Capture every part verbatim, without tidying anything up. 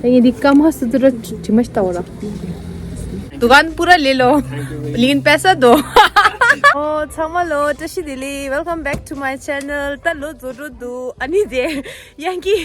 ད་ངས་འདི་ཀ་མ་སུ་ཏྲ་དྲི་མ་ཞིག་ལྟ་བ་ར། दुकान पूरा ले लो, लेकिन पैसा दो। ཨོ་ཚང་མ་ལོ་བཀྲ་ཤིས་བདེ་ལེགས། Welcome back to my channel. ད་ལོ་རྫོགས་འགྲོ་འདུག་ཨ་ནི་དེ་ཡང་གི་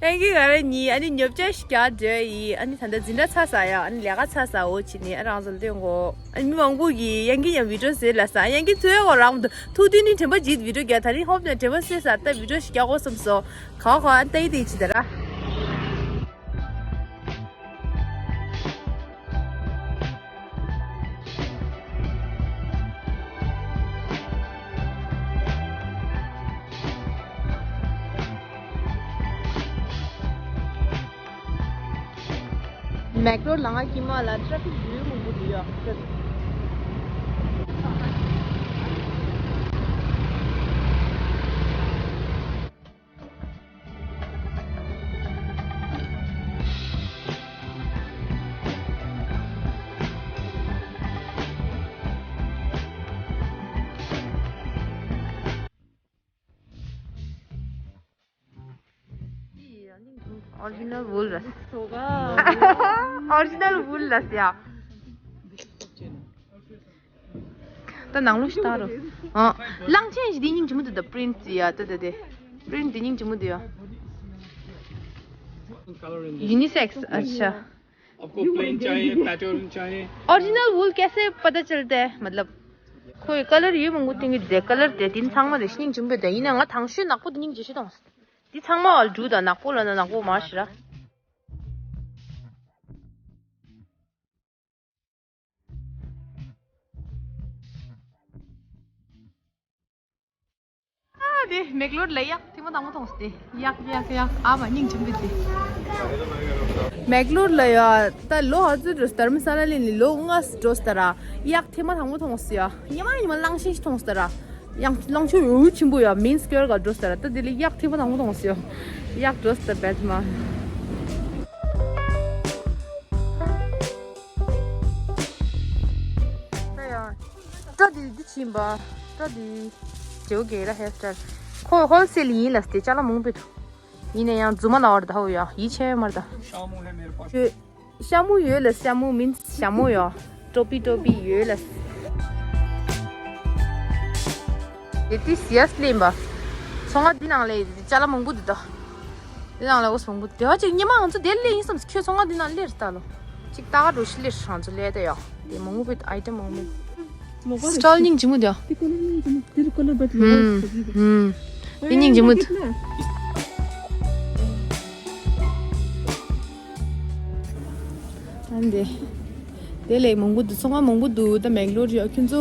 ཡང་གི་ག་རེ་ཉི་ཨ་ནི་ཉོ་ཆ་ཞིག་རྒྱག་འདོད་ཡིན། ཨ་ནི་ད་ལྟ་འཛིན་གྲྭ་ཚར་ས་ཡ། ཨ་ནི་ལས་ཀ་ཚར་ས་འོ་ཅི་ནི་ཨ་རང་ཚོ་ལྟོས་གོ་ཨ་ནི་མི་མང་པོ་གི་ཡང་གི་ཡང་བི་ཌིའོ་ཟེར་ལ་ས་ཡང་གི་ཐུ་ཡ་གོ་རང་དུ་ཐུག་དུས་ནི་དྲན་པ་བརྗེད་བི་ཌིའོ་རྒྱག་ད་རིང་ཧོབ་ནས་དྲན་པ་སེ་ས་ད་བི་ཌིའོ་ཞིག་རྒྱག་གོ་བསམ་སོ། ག་ག་ཨ་ནི་ལྟ་ཡི་དེ་ཅི་ད་ར། མེག་ལོར་ལ་ང་ཀི་མ་ལ་ཊ་ཕིག་ཡོད་མང་པོ་འདུག་ཡ། Original wool རེད། Original wool རེད་ཡ། ད་ནང་ལོགས་ཤིག་ལྟ་རོགས། ཨ། གླང་ཆེན་ཞིག་འདི་སྙིང་རྗེ་མོ་འདུག་ད་པི་རིན་ཊི་ཡ་ད་ད་དེ། པི་རིན་ཊི་འདི་སྙིང་རྗེ་མོ་འདུག་ཡ། Unisex ཨ་ཆ། आपको प्लेन चाहिए, पैटर्न चाहिए? ओरिजिनल वूल कैसे पता चलता है? मतलब ཁོའི་ཀ་ལར་ཡོད་མང་པོ་སྟོན་གྱི་འདུག་ཀ་ལར་དེ་དེ་ཚང་མ་རེད། སྙིང་རྗེ་མོ་འདུག་ཡིན་ན་ང་དང་ཤོས་ནག་པོ་དེ་སྙིང་རྗེ་ཤོས་མཐོང་། འདི་ཚང་མ་ཨོལ་འབྲུ་དང་ནག་པོ་ལ་ན་ནག་པོ་མ་ཤི་ར། ཨ་དེ་མེག་ལོར་ལ་གཡག་ཐེངས་མ་དང་པོ་མཐོང་སྟེ། གཡག་གཡག་གཡག་ཨ་མ་སྙིང་རྗེ་མོ་དེ། མེག་ལོར་ལ་ཡ་ད་ལོ་ཨ་ཙུ་འགྲོ་སྟར་མི་ས་ལ་ལེན་ནི་ལོ་ལྔ་འགྲོ་སྟ་ར། གཡག་ཐེངས་མ་དང་པོ་མཐོང་སི་ཡ། ཉི་མ་ཉི་མ་གླང་ཆེན་ཞིག་མཐོང་སྟ་ར། ཡང་གླང་ཆེན་འུ་ཆེན་པོ་ཡ་མིན་སྐྱོར་ག་འགྲོ་སྟ་ར། ད་དེ་ལ་གཡག་ཐེངས་མ་དང་པོ་མཐོང་སི་ཡ། གཡག་འགྲོ་སྟ་བེད་མ། ད་ཡ། སྤྲོ་འདི་འདི་ཕྱིན་པ། སྤྲོ་འདི། ཇེའུ་གེ་ར་ཧེར་སི་ཊལ། ཁོ་ཧོལ་སེལ་ཡིན་ལ་སྟེ་ཅ་ལག་མང་པོ་འདུག་ཡིན་ན་ཡང་རྫུན་མ་ལ་བར་ད་ཧོ་ཡ་ཡིད་ཆེས་མར་ད། ཤ་མོ་ཧེ་མེར་པ། ཤ་མོ་ཡོད་ལ་ཤ་མོ་མིན་ཤ་མོ་ཡོ། ཀྲོ་པི་ཀྲོ་པི་ཡོད་ལ། དེ་ཏི་སི་ཡས་ལེན་པ། ཚོང་ང་འདི་ནང་ལས་ཅ་ལག་མང་པོ་འདུག་ད། དེ་ནང་ལ་འོ་སོང་པོ་དེ་བ་ཅིག་ཉི་མ་ང་ཚོ་དེར་སླེབས་ཡིན་བསམ། ཁྱོད་ཚོང་ང་འདི་ནང་སླེབས་ད་ལོ། ཅིག་ལྟ་ག་འགྲོ་ཤི་སླེབས་ང་ཚོ་སླེབས་ད་ཡོ། དེ་མང་པོ་ཨའི་ཊེམ་མང་པོ། སི་ཊོལ་སྙིང་རྗེ་མོ་དེ་ཡོ། དེ་ཀོ་ལར་སྙིང་རྗེ་མོ། དེ་རུ་ཀོ་ལར་བ་དེ་ཡོ། ཧུམ་ཧུམ། དེ་སྙིང་རྗེ་མོ་དེ། ཨ་འདི། དེ་ལས་མང་པོ་འདུག་ཚོང་ཁང་མང་པོ་འདུག་ད་མེག་ལོར་ཡོད་ཁྱོད་ཚོ།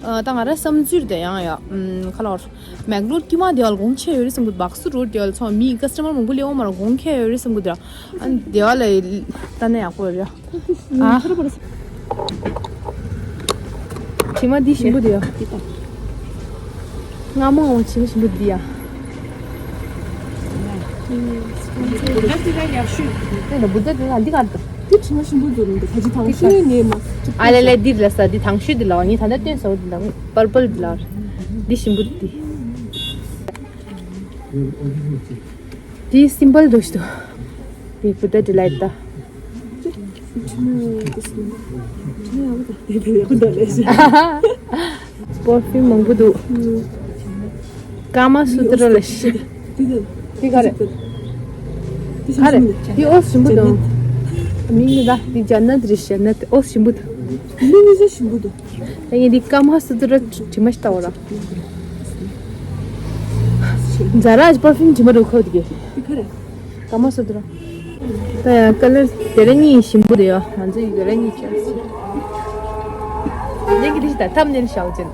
ཨ་ད་ང་ར་བསམ་ཚུལ་དེ་ཡང་ཡ། ཨམ་ཁ་ལོར། མེག་ལོར་དཀྱུས་མ་དེ་བ་ལ་གོང་ཆེ་ཡོད་རེད་བསམ་གི་འདུག་བག་སུ་རོ་དེ་བ་ལ་ཚོང་མི་ཀ་སི་ཊ་མར་མང་པོ་སླེབས་འོང་མ་ར་གོང་ཁེ་ཡོད་རེད་བསམ་གི་འདུག་ཨ་དེ་བ་ལ་ལྟ་ན་ཡག་པོ་ཡོད་རེད་ཡ། ཨ། དྲི་མ་འདི་ཞིམ་པོ་འདུག་ཡ། སྔ་མོ་འོང་བྱེད་ཞིམ་པོ་འདི་ཡ། ཨེ་ན་བུ་ཏ་འདི་ལ་འདི་ག་འདུག་འདི་དྲི་མ་ཞིམ་པོ་འདུག་འདི་ཁ་ཅིག་དང་ཤོས་ངས་མ། ཨ་ལེ་ལེ་འདི་ལ་ས་འདི་དང་ཤོས་འདི་ལ་ངས་ད་ལྟ་སྟོན་སོང་འདི་ལ་པར་པལ་འདི་ལ། འདི་ཞིམ་པོ་འདི། འདི་སིམ་པལ་འདུག་ཞུ། འདི་བུ་ཏ་ཌི་ལའིཊ་ད། པར་ཕིའུམ་མང་པོ་འདུག་ཀ་མ་སུ་ཏྲ་ལ་ཤི། འདི་ག་རེད། ག་རེད། འདི་ཨོ་ཞིམ་པོ་འདུག་མིང་ནི་ད་འདི་ཇན་ནད་རེད། ཇན་ནད་ཨོ་ཞིམ་པོ་འདུག་མིང་ནི་ཞིམ་པོ་འདུག་ད་ངས་འདི་ཀ་མ་སུ་ཏྲ་དྲི་མ་ཞིག་ལྟ་བ་ར། ཛ་ར་ཨ་པར་ཕིའུམ་དྲི་མ་རུ་ཁོ་འདི་གས། འདི་ག་རེད། ཀ་མ་སུ་ཏྲ། ད་ཡང་ཀ་ལར་དེ་ར་གཉིས་ཞིམ་པོ་འདུག་ཡ། ང་ཚོ་ཡི་དེ་ར་གཉིས་ཅག་ཅིག་ལེགས་ཀྱི་དེ་ཞིག་ད་ཐམ་ནེལ་ཞའོ་ཅན།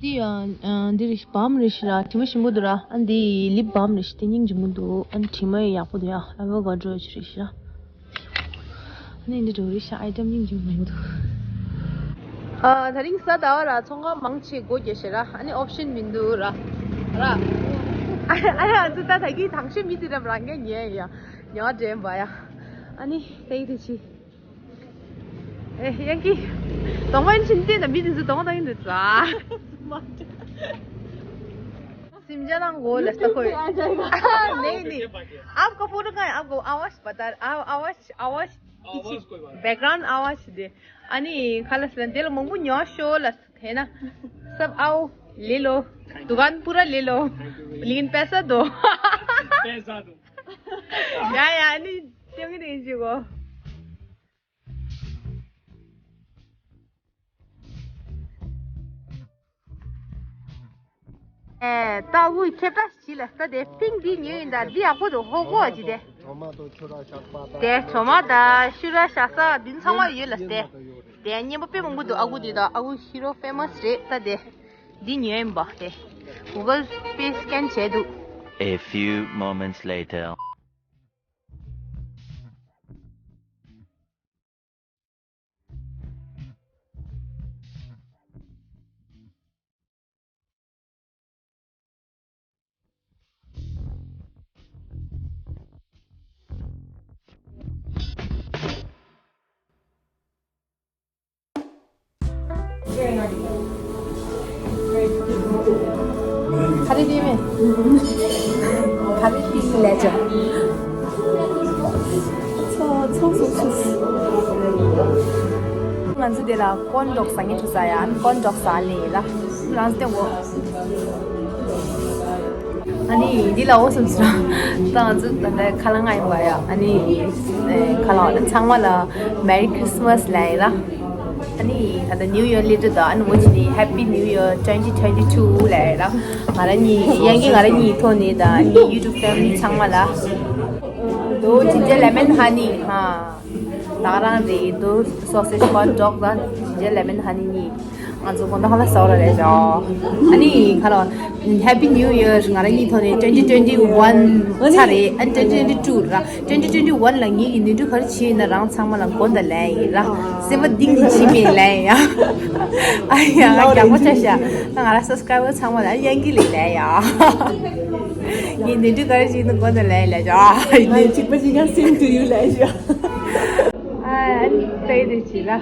འདི་ཡང་འདི་རེད་ཤི། བམ་རེད་ཤི་ར། དྲི་མ་ཞིམ་པོ་འདུག་ར། ཨ་འདི་ལིབ་བམ་རེད་ཤི། དེ་སྙིང་རྗེ་མོ་འདུག་ཨ་དྲི་མ་ཡང་ཡག་པོ་འདུག་ཡ། ཨ་བོ་ག་ཌོ་ཅིག་རེད་ཤི་ར། ཨ་ནི་འདི་འགྲོ་རེད་ཤི། ཨའི་ཊེམ་སྙིང་རྗེ་མོ་འདུག་ཨ་ད་རིང་གཟའ་ཟླ་བ་ར། ཚོང་ཁང་མང་ཆེ་སྒོ་རྒྱབ་ཤི་ར། ཨ་ནི་ཨོབ་ཤན་མི་འདུག་ར། ར། ཨ་ཡ་ཚོ་ད་ད་གི་དང་ཤོས་མི་དེ་རབ་རང་ག་ཉལ་ཡ། ཉལ་དྲན་པ་ཡ། ཨ་ནི་དེ་ཡི་དེ་ཆི། ए, यहाँ की तोंगन छिनते ना भी दिन से तोंग तोंग दिन से। सिमजा ना गोल है तो कोई। नहीं, नहीं। आपका फोटो कहाँ है? आपको आवाज बता, आ-, आवाज, आवाज। आवाज कोई बात नहीं। बैकग्राउंड आवाज दे। अनि खालस लन तेल मंगू न्यो शो लस है ना। सब आओ, ले लो। दुकान पूरा ले लो। Thank you very much। लेकिन पैसा दो। पैसा दो। या, या, अनि त्यो पनि दिन्छु गो। ए, ད་འུ་ཁྱེད་ད་ཞི་ལ་ད་དེ་ཕིང་འདི་ཉོས་ཡིན་ད། འདི་ཡག་པོ་འདུག་ཧོ་གོ་ཅི་དེ། དེ་གྲོ་མ་དང་ཤུ་ར་ཤ་ས་འདི་ཚང་མ་ཡོད་ལ་དེ། དེ་སྙན་པོ་དཔེ་མང་པོ་འདུག་ཨ་ཁུ་འདི་དང་ཨ་ཁུ་ཤི་རོ་ཕེ་མ་སི་རེད་ད་དེ། འདི་ཉོས་ཡིན་པ་དེ། Google Pay scan བྱས་འདུག A few moments later. ག་རེ་དེ་མེད། ག་རེ་དེ་ལས་བྱ། ཚོ་ཚོ་སུ་སུ། ང་ཚོ་དེ་ལ་ཀོན་ཌོག་ཟ་ངེ་ཐུ་ཟ་ཡ། ཨན་ཀོན་ཌོག་ཟ་ལེ་ལ་རང་སྟེང་འོ། ཨ་ནི་འདི་ལ་འོ་སོང་ཟེར། ད་ང་ཚོ་ད་ལྟ་ཁ་ལག་ང་ཡིན་པ་ཡ། ཨ་ནི་ཁ་ལག་ཚང་མ་ལ་Merry Christmas ལ་ཡིན་ལ། ཨ་ནི་ད་ལྟ་New Year ལི་ཏི་ད་ཨ་ནི་འོ་ཅི་ནི་Happy New Year twenty twenty-two ལ་ཡིན་ལ། ང་རང་གཉིས་ཡན་གྱི་ང་རང་གཉིས་ཐོག་ནས་ད་ཨ་ནི་YouTube family ཚང་མ་ལ། དོ་ཅི་ཅི་ལེ་མན་ཧ་ནི་ཧ། ད་རང་རེད་དོ། སོ་སེ་ཇི་ཀོན་ཌོག་དང་ཇི་ཇི་ལེ་མན་ཧ་ནི་གཉིས། ང་ཚོ་དགོང་དག་ལ་ཟ་བ་རེད་ཤག་ཨ་ནི་ཁ་ལོ། Happy New Year ང་རང་གཉིས་ཐོག་ནས་twenty twenty-one ཚར་རེད། ཨ་ནི་twenty twenty-two ར། twenty twenty-one ལ་ངེད་ཀྱི་ནུས་མཐུ་ག་རེ་བྱས་ཡིན་ན་རང་ཚང་མ་ལ་མགོ་འདི་ལེན་ཡིན་ར། སེམས་པ་གཏིང་ནས་བྱིས་མེད་ལེན་ཡ། ཨ་ཡ་ང་རྒྱག་པ་ཆ་ཤ། ང་རང་སབ་སི་ཀ་རའི་བར་ཚང་མ་ལ་ཡན་གྱི་ལེ་ལེན་ཡ། ངའི་ནུས་མཐུ་ག་རེ་བྱས་ཡིན་ན་མགོ་འདི་ལེན་ཡ་ལེ་ཤག་ང་གཅིག་པ་གཅིག་རྐྱང་same to you ལེན་ཤག་ཨ་ཨ་ནི་ལྟ་ཡི་དེ་བྱེད་ལ།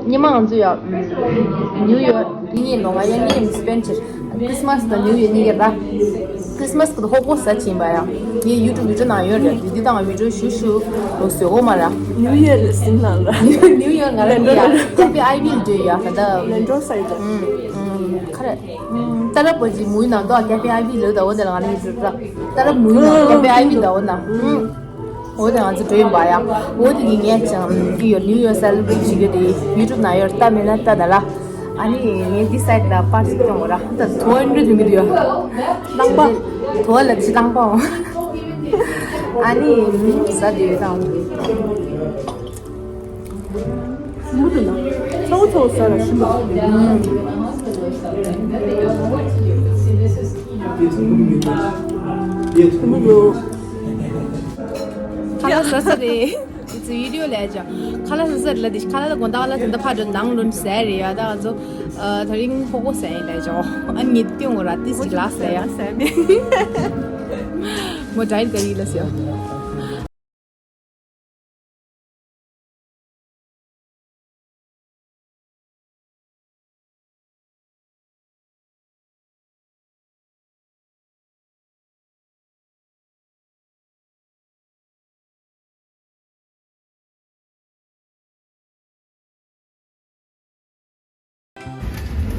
ཉི་མ་ང་ཚོ་ཡ་ནིའུ་ཡོར་ཉིན་ཡིན་ནོ། ང་ཡ་ཉིན་སྤེན་ཆེར་ཁྲིས་མ་སི་དང་ནིའུ་ཡོར་གཉིས་ཀ་ར། ཁྲིས་མ་སི་ཀ་ད་ཧོ་ཀོ་ས་ཆེན་པ་ཡ། ངའི་ཡུ་ཊུབ་བི་ཌིའོ་ནང་ཡོད་རེད། དེ་དེ་དང་བི་ཌིའོ་ཞུ་ཞུ་ལོ་སོ་གོ་མ་ར། ནིའུ་ཡོར་ལ་སིན་ལ་ར། ནིའུ་ཡོར་ང་ར་ནི་ཡ་ཀེ་ཕེ་ཨའི་བི་ལ་འགྲོ་ཡ་ད་ད། ལེན་ཌོ་སའི་ཌི། ཁ་རེ། ཏཱ་རབ་པོ་ཅི་མུའུ་ནང་དུ་ཀེ་ཕེ་ཨའི་བི་ལོ་ད་འོ་དེ་ལ་ང་ནི་ཡུ་ཊུབ་ར། ཏཱ་རབ་མུའུ་ནང་ཀེ་ཕེ་ཨའི་བི་ད་འོ་ན། འོ་དེ་ང་ཚོ་འགྲོ་ཡིན་པ་ཡ། འོ་དེ་ངས་ངས་ཀྱང་ཡོ་ནིའུ་ཡོར་སེ་ལེ་བྷི་རེཊ་བྱེད་རྒྱུ་དེ་ཡུ་ཊུབ་ནང་ཡོད་ལྟ་མེད་ན་ལྟ་ད་ལ། ཨ་ནི་ངས་འདི་སའིཌ་ལ་པར་ཅིག་སྟོན་དགོས་ར། ད་དོ་ཨན་རི་རི་མི་འདུག་ཡ། རླངས་པ། དོ་ལ་ཅི་རླངས་པའོ། ཨ་ནི་ཟ་དེ་ཡོད་དང་། མུ་དུ་ན། ཚོ་ཚོ་ས་ལ་ཤི་མ། མུ་དུ། ཁ་ལག་ཟ་ས་རེད། ཨི་ཙི་བི་ཌིའོ་ལས་ཀྱང་ཁ་ལག་ཟ་ས་རེད་ལ། དེ་ཁ་ལག་ལ་དགོང་དག་ལ་དེ་འདྲ་ཕར་འགྲོ་ནང་ལོན་ཟས་རེད་ཡ། ད་ང་ཚོ་ཨ་ད་རིང་ཧོ་ཀོ་ཟས་ཡིན་ལས་ཀྱང་ཨ་ངེད་སྟོན་འོ་ར་ཏི་སི་ལ་ཟས་ཡ། ཟས་མེད། མོ་ཌའེཊ་ཀ་རི་ལ་ཟས།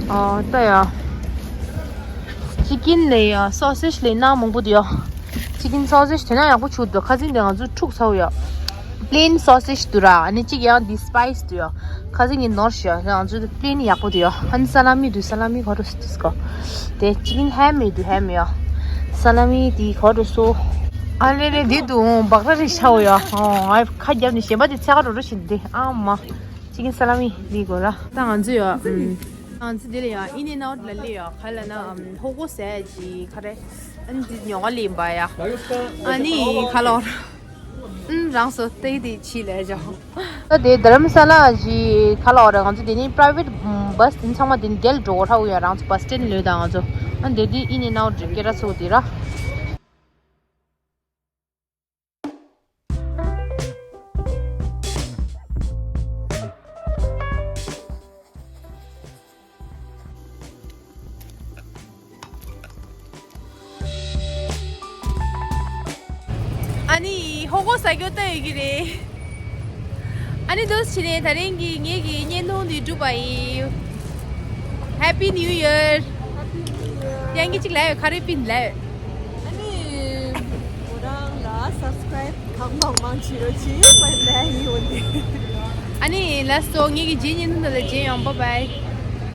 ཨ་ད་ཡ། ཅི་ཀིན་ལས་ཡ། སོ་སེ་ཇི་ལས་སྣ་མང་པོ་འདུག་ཡ། ཅི་ཀིན་སོ་སེ་ཇི་དེ་ན་ཡག་པོ་བྱུང་འདུག་ཁ་སང་དེ་ང་ཚོ་འཁྲུག་ཚར་ཡ། པི་ལེན་སོ་སེ་ཇི་འདུག་ར། ཨ་ནི་གཅིག་ཡང་འདི་སི་པའི་སི་འདུག་ཡ། ཁ་སང་གི་ནོར་ཤ་ང་ཚོ་པི་ལེན་ཡག་པོ་འདུག་ཡ། ཨ་ནི་ས་ལ་མི་འདུག་ས་ལ་མི་ག་རུ་སི་ཏིས་ཀོ། དེ་ཅི་ཀིན་ཧེམ་མི་འདུག་ཧེམ་ཡ། ས་ལ་མི་དེ་ག་རུ་སོ། ཨ་ལེ་ལེ། འདི་འདུག་འོང་། བག་ར་རེ་ཤའོ་ཡ། ཨོ། ང་ཁ་རྒྱབ་ནས་གཞན་པ་དེ་ཚད་ཁ་འགྲོ་འགྲོ་བཞིན་འདི། ཨ་མ། ཅི་ཀིན་ས་ལ་མི་འདི་དགོས་ར། ད་ང་ཚོ་ཡ། ཨམ། ང་ཚོ་འདི་ལ་ཡ། ཨིན་ཨེན་ཨའུཊ་ལ་སླེབས་ཡ། ག་ལ་ན། ཨམ། ཧོ་གོ་ཟེར་གྱི་ག་རེ། ཨ་ནི་འདི་ཉོ་ག་སླེབས་པ་ཡ། ཨ་ནི་ག་ལ། ཨམ། རང་སོ་ཏེ་དེ་ཕྱི་ལ་འཇོག་ད་དེ་རྡ་རམ་ས་ལ་གྱི་ག་ལ་བ་ར། ང་ཚོ་དེ་ནི་པ་རའི་ཝེཊ་བྷ་སི་དེ་ཚང་མ་དེ་ནི་བརྒྱལ་འགྲོ་གོ་ཧྲ་འུ་ཡ། རང་ཚོ་བྷ་སི་སི་ཊེན་ལོས་དང་ང་ཚོ། ཨ་དེ་དེ་ཨིན་ཨེན་ཨའུཊ་རེད། སྐད་གྲགས་ཚུགས་དེ་ར། ཨ་ནི་ཧོ་གོ་ཟ་རྒྱུ་ལྟ་ཡོད་ཀྱི་རེད། ཨ་ནི་འདུག་སེ་བྱས་ནས་ད་རིང་གི་ངེད་ཀྱི་བརྙན་ཐུང་འདི་གྲུབ་པ་ཡིན། Happy New Year. Happy New Year. ཡང་གི་ཅིག་ལབ་ཡོད། ག་རེ་པིན་ལབ་ཡོད། ཨ་ནི་ཁོ་རང་ལ་སབ་སི་ཀ་རའིབ་གང་མང་མང་བྱེད་རོགས་གྱིས། ལབ་ཡོད་འདི། ཨ་ནི་ལགས་སོ། ངེད་ཀྱི་རྗེས་བརྙན་ཐུང་འདི་ལ་མཇལ་ཡོང་། Bye bye.